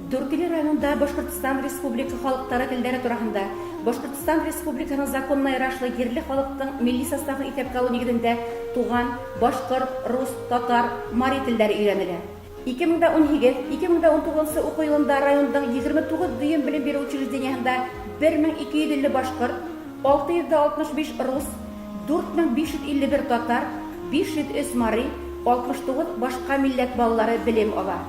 Дүртөйлө районында Башҡортостан Республика халыҡтары телдәре тураһында Башҡортостан Республикаһының законына ярашлы ерле халыҡтың милли составын иҫәпкә алыу нигеҙендә туған башҡорт, рус, татар, мари телдәре өйрәнелә. 2018, 2019 уҡыу йылында райондың 29 дөйөм белем биреү учреждениеһында 1250 башҡорт, 665 рус, 4551 татар, 503 мари, 69 башҡа милләт балалары белем ала.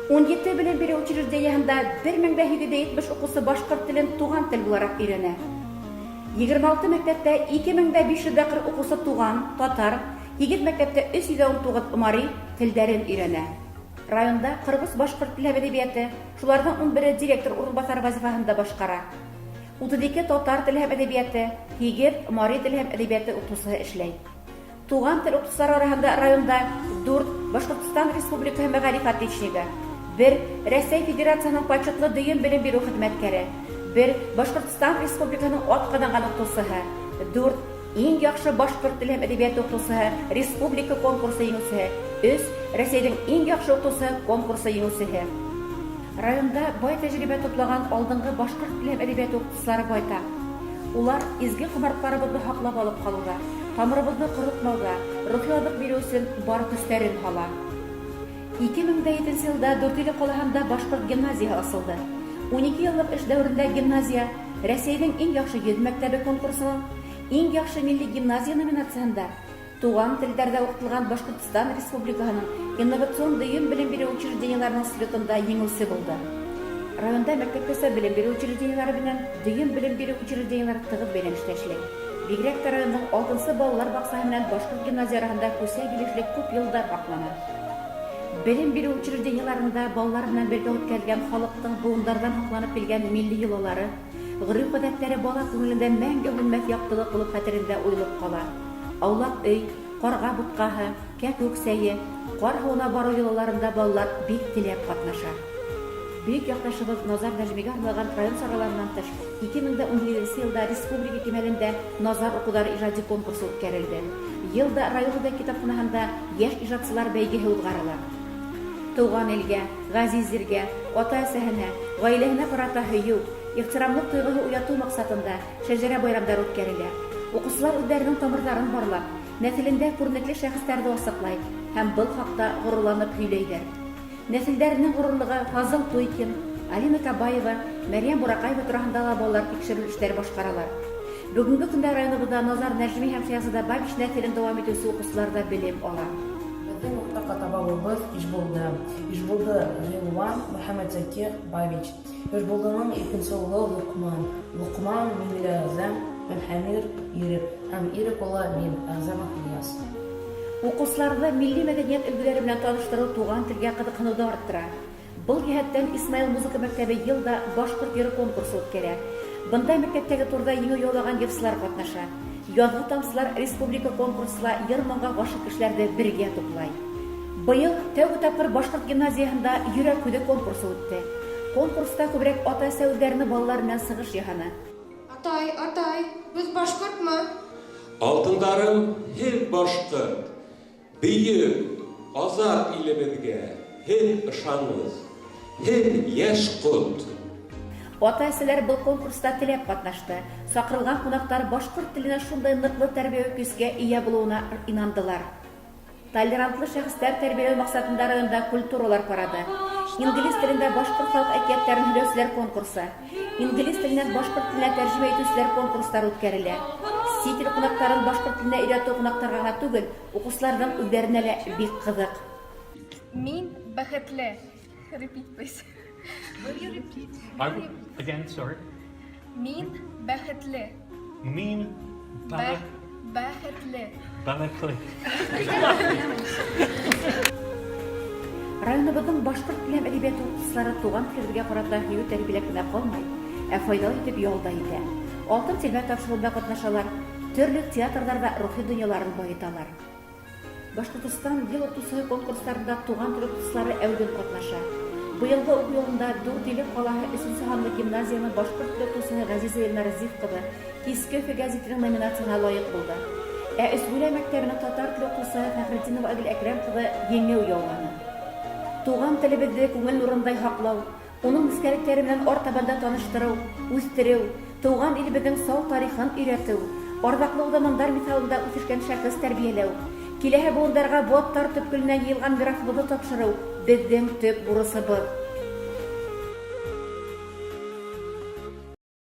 17 белем биреү учреждениеһында 1870 уҡыусы башҡорт телен туған тел булараҡ өйрәнә. 26 мәктәптә 2540 уҡыусы туған, татар, 8 мәктәптә 319 мари телдәрен өйрәнә. Районда 43 башҡорт теле һәм әҙәбиәте, шуларҙың 11-е директор урынбаҫары вазифаһын да башҡара. 32 татар теле һәм әҙәбиәте, 8 мари теле һәм әҙәбиәте уҡытыусыһы эшләй. Туған тел укытучылары араһында районда дүрт Башкортстан Республикаһы мәгариф отличнигы, бер Рәсәй Федерацияһының почетлы дөйөм белем бирү хезмәткәре, бер Башкортстан Республикаһының атказанган укытучыһы, дүрт Иң яхшы башкорт теле һәм әдәбияты укытучыһы республика конкурсы җиңүчеһе, өч Рәсәйнең иң яхшы укытучыһы конкурсы җиңүчеһе. Районда бай тәҗрибә туплаган алдынгы башкорт теле һәм әдәбияты укытучылары байтак. Улар изге комартларыбызны һаклап алып калуда, тамырыбызны корытмауда, рухи азык бирү өчен бар көчләрен һала. 2007 елда Дүртөйле калаһында башкорт гимназияһе асылды. 12 еллык эш дәверендә гимназия Рәсәйнең иң яхшы 100 мәктәбе конкурсының Иң яхшы милли гимназия номинацияһендә Туган телләрдә укытылган Башкортстан Республикаһының инновацион дөйөм белем бирү учреждениеләренең слетында җиңүче булды. Районда мәктәпкәчә белем бирү учреждениеләре белән дөйөм белем бирү учреждениеләре тыгыз бәйләнештә эшли. Бигрәк тә районның алтынчы балалар бакчаһы белән башкорт гимназия араһында күсә килешлек күп еллар һаклана. Белем бирү учреждениеләрендә балалар белән бергә үткәрелгән халыктың буындардан һакланып килгән милли йолалары, гореф-гадәтләре бала күңелендә мәңге һүнмәс яктылык булып хәтерендә уелып кала. Аулак өй, карга боткаһы, кәкүк сәе, кар һуына бару йолаларында балалар бик теләп катнаша. Бөек якташыбыз Назар Нәҗмигә арналган район чараларыннан тыш, 2017 нче елда республика кимәлендә Назар укулары иҗади конкурсы үткәрелде. Ел да район үзәк китапханаһында яшь иҗатчылар бәйгеһе узгарыла. Туган илгә, газиз җиргә, ата-әсәһенә, гаиләһенә карата һөю, ихтирамлык тойгыһы уяту максатында шәҗәрә байрамдары үткәрелә. Укучылар үзләренең тамырларын барлап, нәселендә күренекле шәхесләрне ачыклай һәм был хакта горурланып һөйләйләр. Нәселдәренең горурлыгы Фазыл Туйкин, Алина Кабаева, Мәрьям Буракаева тураһында ла балалар тикшерү эшләре башкаралар. Бүгенге көндә районыбызда Назар Нәҗми һәм Шәһзадә Бабич нәселен дәвам итүче укучылар да белем ала. Беҙҙең уртаҡ ата-бабабыҙ Ишбулды. Ишбулды Ғилуан Мөхәммәтзакир Бабич. Ишбулдының икенсе улы Лоҡман. Лоҡман, Миңлеәғзәм, Мөнхәмир, Ирек һәм Ирек улы мин, Әгъзәмов Ильяс. Укучыларны милли мәдәният өлгеләре белән таныштыру туган телгә кызыксынуды арттыра. Был йәһәттән Исмаил музыка мәктәбе ел да Башкорт йыры конкурсы үткәрә. Бында мәктәптәге турда җиңү яулаган йырчылар катнаша. Язгы тамчылар республика конкурсы ла йыр-моңга гашыйк кешеләрне бергә туплай. Быел тәүге тапкыр башкорт гимназияһында Йөрәк һүзе конкурсы үтте. Конкурста күбрәк ата-әсә үзләренең балалары белән чыгыш яһаны. Атай, атай, без башкортмы? Алтындарым һеҙ башҡорт, Бөйөк, азат илебеҙгә Һеҙ ышаныс, һеҙ йәш ҡот. Ата-әсәләр был конкурста теләп катнашты. Сакырылган кунаклар башкорт теленә шундый ныклы тәрбияви көчкә ия булуына инандылар. Толерантлы шәхесләр тәрбияләү максатында районда культуралар парады, инглиз телендә башкорт халык әкиятләрен һөйләүчеләр конкурсы, инглиз теленнән башкорт теленә тәрҗемә итүчеләр конкурслары үткәрелә. Чит ил кунакларын башкорт теленә өйрәтү кунакларга гына түгел, укучыларның үзләренә лә бик кызык. Мин бәхетле. Repeat, please. Will you repeat? I will, again, sorry. Мин бәхетле. Мин бала, Бәхетле. Бәхетле. Районыбызның башкорт теле һәм әдәбияты укытучылары туган телебезгә карата һөю тәрбияләп кенә калмай, ә файдалы итеп ял да итә. Алтын тирмә тапшыруында катнашалар, төрле театрларда рухи дөньяларын баеталар. Башкортостан Ел укытучысы конкурсларында туган тел укытучылары әүдем катнаша. Быелгы уку елында Дүртөйле калаһы өченче һанлы гимназиянең башкорт теле укытучысы Газиза Илнара Зиф кызы Киске Өфе гәзитенең номинациясенә лаек булды. Ә Өсбүлә мәктәбенең татар теле укытучысы Фәхретдинова Айгөл Әкрәм кызы еңү яулады. Туган телебезне күңел нурындай һаклау, Уның нескәлектәре менән артабан да таныштырыу, үҫтереү, тыуған илебеҙҙең сау тарихын өйрәтеү, арҙаҡлы уҙамандар миҫалында үҫешкән шәхес тәрбиәләү, киләһе быуындарға быуаттар төпкөлөнән йыйылған мираҫыбыҙҙы тапшырыу беҙҙең төп бурысыбыҙ.